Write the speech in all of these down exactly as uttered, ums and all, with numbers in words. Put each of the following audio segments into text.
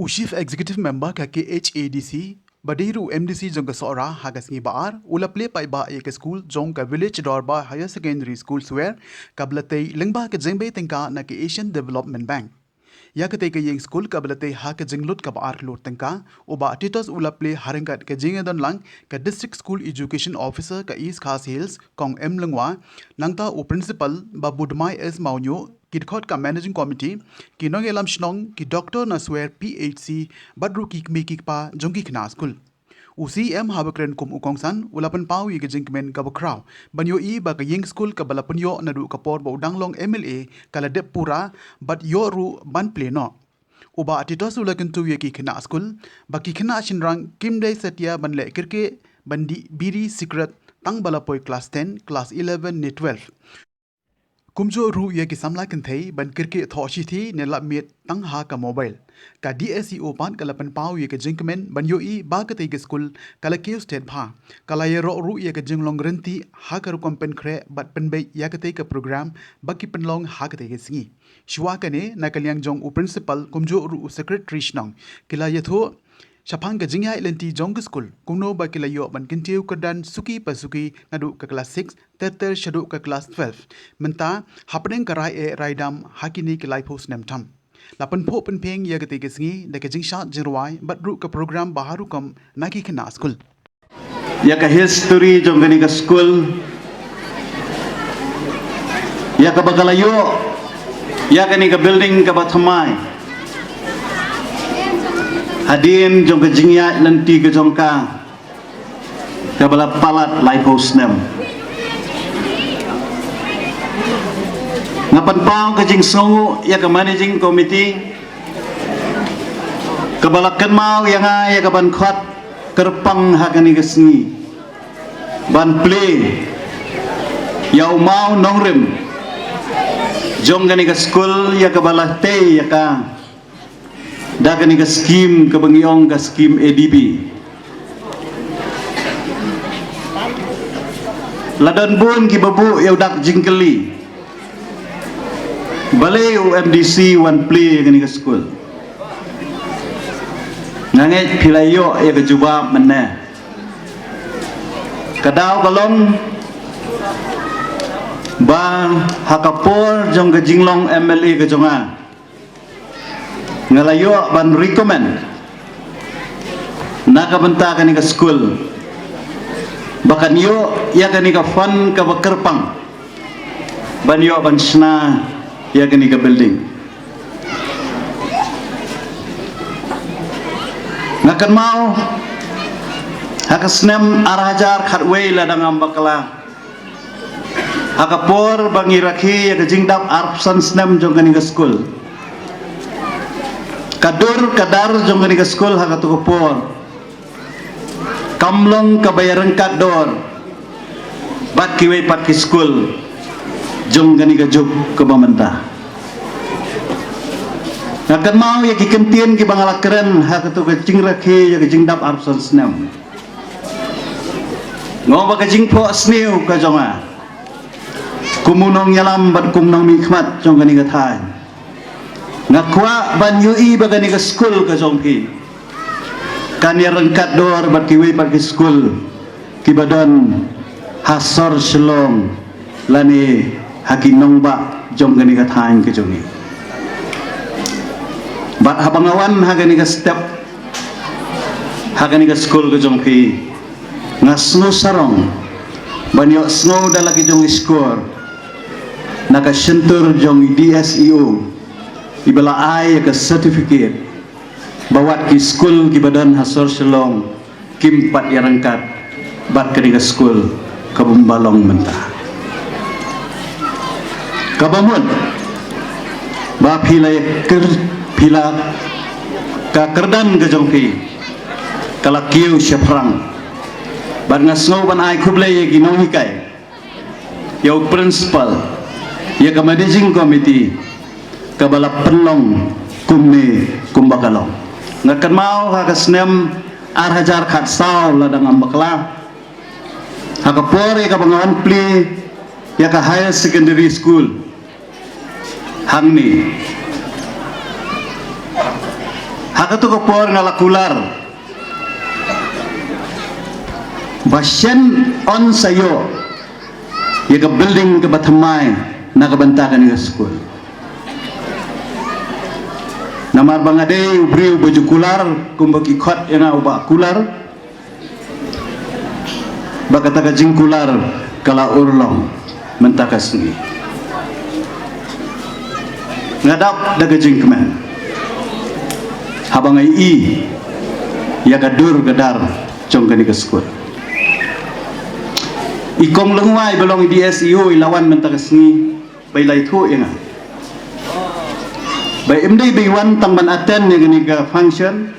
U Chief Executive Member ka K H A D C, ba dei ruh u M D C jong ka Sohra, ha ka sngi Ba-ar, u la plie paidbah ïa ka skul jong ka Village Dorbar Higher Secondary School Swer, kaba la tei lyngba ka jingbei tyngka na ka Asian Development Bank. Ïa katei ka ïing skul kaba la tei ha ka jinglut kaba ar klur tyngka, u Bah Titus u la plie ha ryngkat ka jingïadonlang ka District School Education Officer ka East Khasi Hills, Kong M Lyngwa, nangta u Principal, Bah Budmai S Mawñiuh, ki dkhot ka Managing Committee, ki nongïalam shnong, ki doktor na Swer P H C, bad ruh ki kmie ki kpa jong ki khynnah skul. U C M haba kren kum u kongsan, u la pynpaw ïa ka jingkmen kaba khraw ban ïohi ba ka ïing skul kaba la pynïoh naduh ka por ba u dang long M L A ka la dep pura, bad ïoh ruh ban plie noh. U Bah Titus u la kyntu ïa ki khynnah skul ba ki khynnah shynrang kim dei satia ban leh kyrkieh, ban dih biri sikret tang ba la poi klas ten, klas eleven ne twelve. Kumjuh ruh ïa ki samla kynthei ban kyrkieh thoh shithi ne lap miet tang ha ka mobile. Ka D S E O pat ka la pynpaw ïa ka jingkmen ban ïohi ba katei ka skul ka la kiew stet bha. Ka la ïaroh ruh ïa ka jinglong rynti ha ka rukom pynkhreh bad pynbeit ïa katei ka program ba ki pynlong ha katei ka sngi. Shuwa kane, na ka liang jong u Principal kumjuh ruh u Secretary shnong, ki la ïathuh shaphang ka jingïaid lynti jong ka skul, kumno ba ki la ïoh ban kyntiew kyrdan suki pa suki naduh ka klas six ter ter shaduh ka klas twelve. Mynta, hapdeng ka rai eh rai dam ha kine ki laiphew snem tam. La pynphuh pynphieng ïa katei ka sngi da ka jingshad jingrwai bad ruh ka program ba ha rukom na ki khynnah skul. Ïa ka history jong kane ka skul, ïa kaba ka la ïoh, ïa kane ka building kaba thymmai, hadien jong ka jingïaid lynti ka jong ka, kaba la palat laiphew snem. Nga pynpaw ka jingsngewnguh ïa ka Managing Committee, kaba la kynmaw ïa nga ïa ka ban khot kyrpang ha kane ka sngi ban plie ïa u maw nongrim jong kane ka skul, ïa kaba la tei ïa ka da kane ka skim kaba ngi ong ka skim A D B. La don bun kiba buh ïa u dak jingkylli, balei u M D C u wan plie ïa kane ka skul? Nga ngeit phi la ïoh ïa ka jubab mynne. Ka daw ka long ba ha ka por jong ka jinglong M L A ka jong nga, nga la ïoh ban recommend na ka bynta kane ka skul ba kan ïoh ïa kane ka fund kaba kyrpang ban ïoh ban shna ïa kane ka building. Nga kynmaw ha ka snem ar hajar khatwei, lada ngam bakla, ha ka por ba ngi rakhe ïa ka jingdap arphew san snem jong kane ka skul, ka dur ka dar jong kane ka skul ha kato ka por kam long kaba ïaryngkat dor bad kiwei pat ki skul jong kane ka juk kaba mynta. Nga kynmaw ïa ki kyntien kiba nga la kren ha kato ka jingrakhe ïa ka jingdap arphew san snem. Nga ong ba ka jingphohsniew ka jong nga kum u nongïalam bad kum u nongmihkhmat jong kane ka thaiñ, nga kwah ban ïohi ba kane ka skul ka jong phi kan ïaryngkat dor bad kiwei pat ki skul kiba don ha sor Shillong lane ha ki nongbah jong kane ka thaiñ ka jong ngi. Bad haba nga wan ha kane ka step, ha kane ka skul ka jong phi, nga sngew sarong ban ïohsngew da la ki jong ki skor na ka shyntur jong i D S E O, iba la ai ïa ka certificate ba wat ki skul kiba don ha sor Shillong kim pat ïaryngkat bad kane ka skul kaba ym ba long mynta. Kaba mut ba phi la kyr-, phi la, ka kyrdan ka jong phi ka la kiew shaphrang. Bad nga sngew ban ai khublei ïa ki nonghikai, ïa u principal, ïa ka managing committee, kaba la pynlong kumne kumba ka long. Nga kynmaw ha ka snem ar hajar khatsaw, lada ngam bakla, ha ka por ïa kaba nga wan plie ïa ka higher secondary school hangne, Ha kato ka por nga la kular ba shen yn sa ïoh ïa ka building kaba thymmai na ka bynta kane ka skul. Namar ba nga dei u briew ba ju kular, kumba ki khot ïa nga u Bah Kular, ba kata ka jingkular ka la urlong mynta ka sngi. Nga dap da ka jingkmen haba nga ïohi ïa ka dur ka dar jong kane ka skul. I Kong Lyngwai ba long i D S E O i la wan mynta ka sngi ba i la ïathuh ïa nga ba im dei ba i wan tang ban attend ïa kane ka function,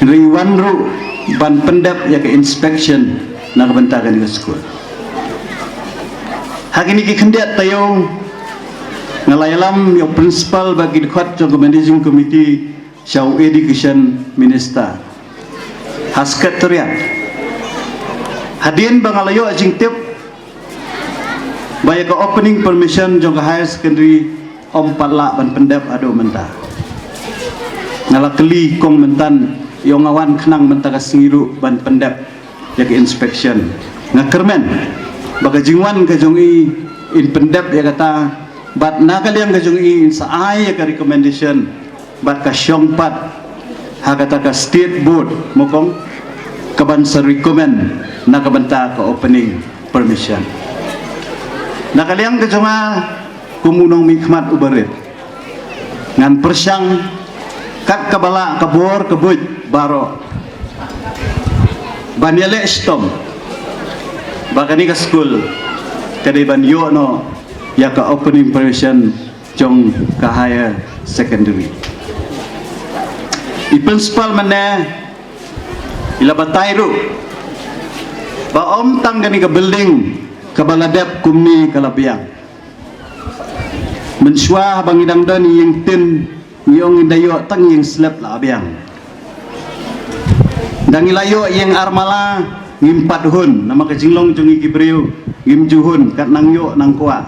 hynrei i wan ruh ban pyndep ïa ka inspection na ka bynta kane ka skul. Ha kine ki khyndiat taïew nga la ïalam ïa u principal bad ki dkhot jong ka managing committee sha u education minister ha secretariat. Hadien ba nga la ïoh jingtip ba ïa ka opening permission jong ka higher secondary ym pat lah ban pyndep haduh mynta. Nga la kylli Kong Myntan, ïa nga wan khnang mynta ka sngi ruh ban pyndep ïa ka inspection. Nga kyrmen ba ka jingwan ka jong i in pyndep ïa kata, bad na ka liang ka jong i in sa ai ïa ka recommendation bad ka shong pat ha kata ka state board, mo Kong, ka ban sa recommend na ka bynta ka opening permission. Na ka liang ka jong nga kum u nongmihkhmat uba rit, ngan pyrshang kat kaba lah ka bor ka buit baroh ban ïaleh shitom ba kane ka skul ka dei ban ïoh noh ïa ka opening permission jong ka higher secondary. I principal mynne i la batai ruh ba ym tang kane ka building kaba la dep kumne ka la biang. Mynshuwa haba ngi dang don ïing tin, ngi ong ngi da ïoh tang ïing slab la biang. Dang ngi la ïoh ïing armala, ngim pat hun, namar ka jinglong jong ngi ki briew ngim ju hun, kat nang ïoh nang kwah.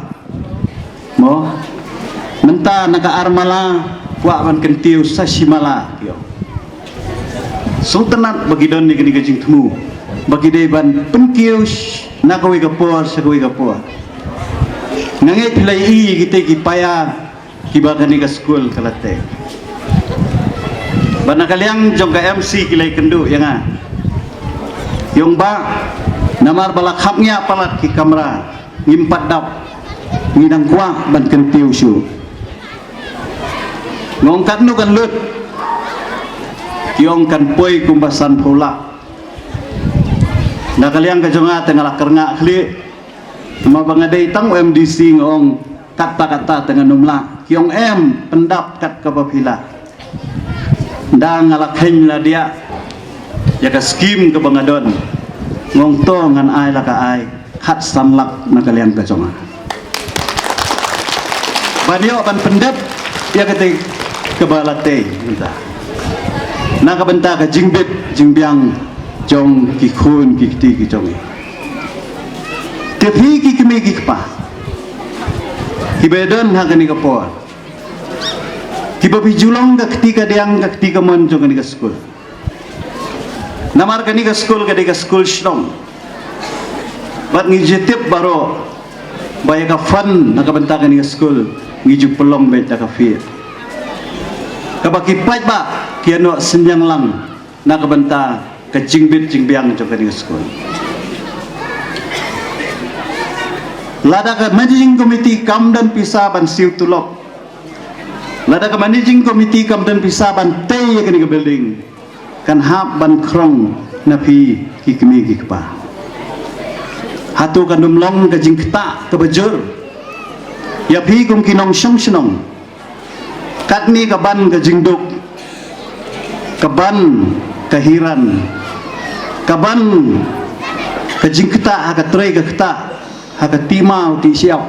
Mo, mynta na ka armala kwah ban kyntiew sa shimala, ki ong. Sngewtynnat ba ki don ïa kane ka jingthmu ba ki dei ban pynkiew sh-, na kawei ka por sha kawei ka por. Nga ngeit phi la ïohi ïa kita ki paia kiba kane ka skul ka la tei. Ba na ka liang jong ka M C ki la ïakynduh ïa nga, ki ong ba namar ba la khapngiah palat ki kamra, ngim pat dap, ngi dang kwah ban kyntiew shuh. Nga ong katno kan lut? Ki ong kan poi kumba sanphew lak. Na ka liang ka jong nga te nga la kyrngah khlieh. Namar ba nga dei tang u M D C, nga ong katta katta te ngan ym lah. Ki ong em, pyndap kat kaba phi lah. Nda nga la kheiñ la diah ïa ka skim kaba nga don. Nga ong to ngan ai la ka ai, khatsan lak na ka liang ka jong nga. Ban ïoh ban pyndep ïa kata kaba la tei mynta na ka bynta ka jingbit jingbiang jong ki khun ki kti ki jong ngi. Te phi ki kmie ki kpa kiba don ha kane ka por, kiba phi ju long ka kti ka diang ka kti ka mon jong kane ka skul. Namar kane ka skul ka dei ka skul shnong. Bad ngi ju tip baroh ba ïa ka fund na ka bynta kane ka skul ngi ju pynlong beit da ka fee. Kaba ki paidbah ki ïanoh synñiang lang na ka bynta ka jingbit jingbiang jong kane ka skul. Lada ka managing committee kam don pisa ban siew tulop, lada ka managing committee kam don pisa ban tei ïa kane ka building, kan hap ban khrong na phi ki kmie ki kpa. Hato kan ym long ka jingktah kaba jur ïa phi kum ki nongshong shnong? Katne ka ban ka jingduk, ka ban ka hiran, ka ban ka jingktah ha ka trei ka ktah, ha ka tih maw tih shyiap.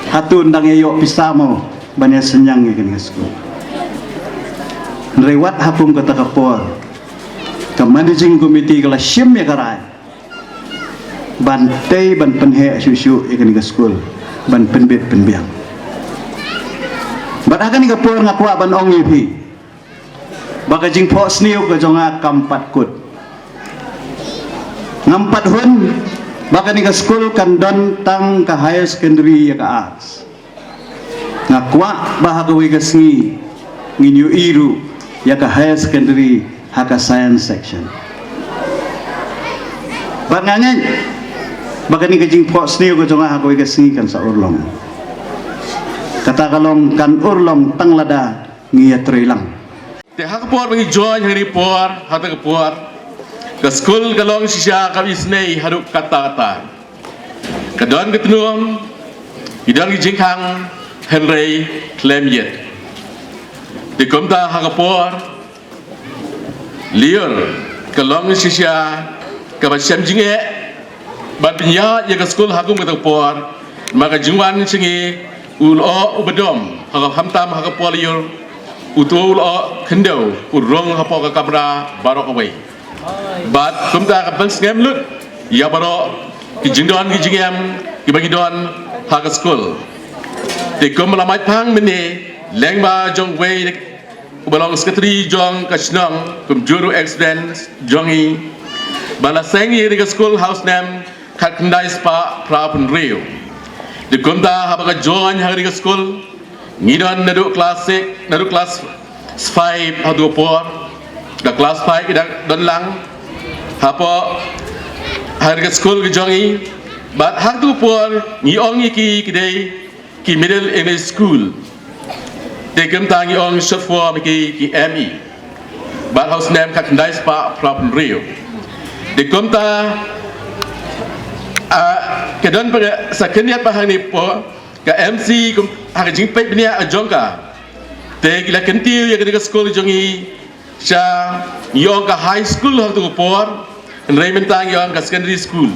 Hato yn dang ïa ïoh pisa mo ban ïa synñiang ïa kane ka skul? Hynrei wat ha kum kata ka por ka managing committee ka la shim ïa ka rai ban tei ban pynheh shuh shuh ïa kane ka skul ban pynbit pynbiang. Bad ha kane ka por nga kwah ban ong ïa phi, ba ka jingphohsniew ka jong nga kam pat kut. Ngam pat hun ba kane ka skul kan don tang ka higher secondary ïa ka arts. Nga kwah ba ha kawei ka sngi ngin ïohi ruh ïa ka higher secondary ha ka science section. Bad nga ngeit ba kane ka jingphohsniew ka jong nga ha kawei ka sngi kan sa urlong. Kata ka long kan urlong tang lada ngi ïatreilang. Te ha ka por ba ngi join ha kane ka por, ha kata ka por, ka skul ka long shisha ka isynei haduh katta katta. Ka don ka tnum, ki don ki jingkhang, hynrei khlem ïit. Te kumta ha ka por, lyiur ka long shisha kaba shem jingeh ban pynïaid ïa ka skul ha kum kata ka por. Ma ka jingwan sha ngi u lyoh uba dom ha ka, khamtam ha ka por lyiur, uto u lyoh khyndew u rung hapoh ka kamra baroh kawei. Bad kumta ka pynsngem lut ïa baroh ki jingdon ki jingem kiba ngi don ha ka skul. Te kumba la mait phang mynne, lyngba jong uwei uba long secretary jong ka shnong, kumjuh ruh ex-president jong ngi, ba la seng ïa kane ka skul ha u snem khatkhyndai spah phra phew hynriew. Te kumta haba nga join ha kane ka skul, ngi don naduh class six, naduh class five haduh por. Da class five ngi dang don lang hapoh ha kane ka skul ka jong ngi. Bad haduh por ngi ong ïa ki, ki dei ki Middle English School. Te kumta ngi ong short form ki, ki M E. Bad ha u snem khatkhyndai spah phra phew hynriew. Te kumta, ah, ka don pat ka sa khyndiat pat ha kane ka por, ka M C kum, ha ka jingpeit bniah ka jong ka. Te ki la kyntiew ïa kane ka skul jong ngi sha, ngi ong ka high school ha katu ka por, hynrei mynta ngi ong ka secondary school.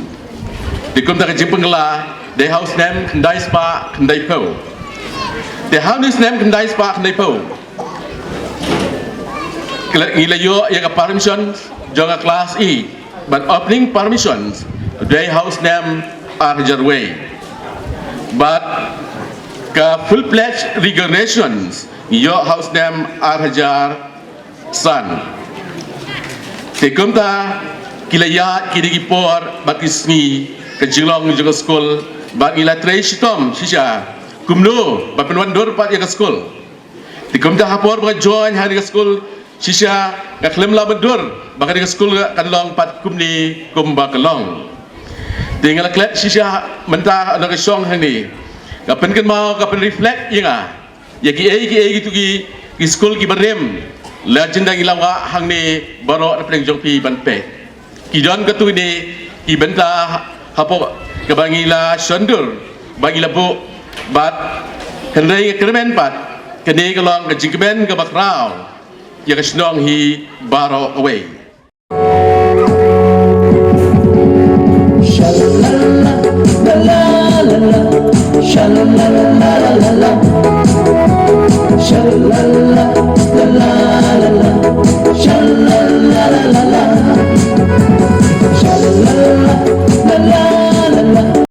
Te kumta ka jingpynkylla, dei ha u snem khyndai spah khyndai phew. Te ha une u snem khyndai spah khyndai phew, ka la, ngi la ïoh ïa ka permission jong ka class E, bad opening permissions dei ha u snem ar hajar wei. Bad ka full-fledged recognitions ngi ïoh ha u snem ar hajar san. Te kumta ki la ïaid kine ki por bad ki sngi, ka jinglong jong ka skul, bad ngi la trei shitom shisha kumno ban pynwandur pat ïa ka skul. Te kumta ha por ba nga join ha kane ka skul shisha, nga khlem lah ban dur ba kane ka skul kan long pat kumne kumba ka long. Te nga la klet shisha mynta ha kane ka shong hangne, ka pynkynmaw, ka pynreflect ïa nga ïa kiei kiei kitu ki, ki skul kiba rim la jinda ngi la wah hangne baroh na pdeng jong phi ban peit. Ki don katto katne ki bynta hapoh kaba ngi la shondur, ba ngi la buh, bad hynrei nga kyrmen pat, kane ka long ka jingkmen kaba khraw ïa ka shnong hi baroh kawei.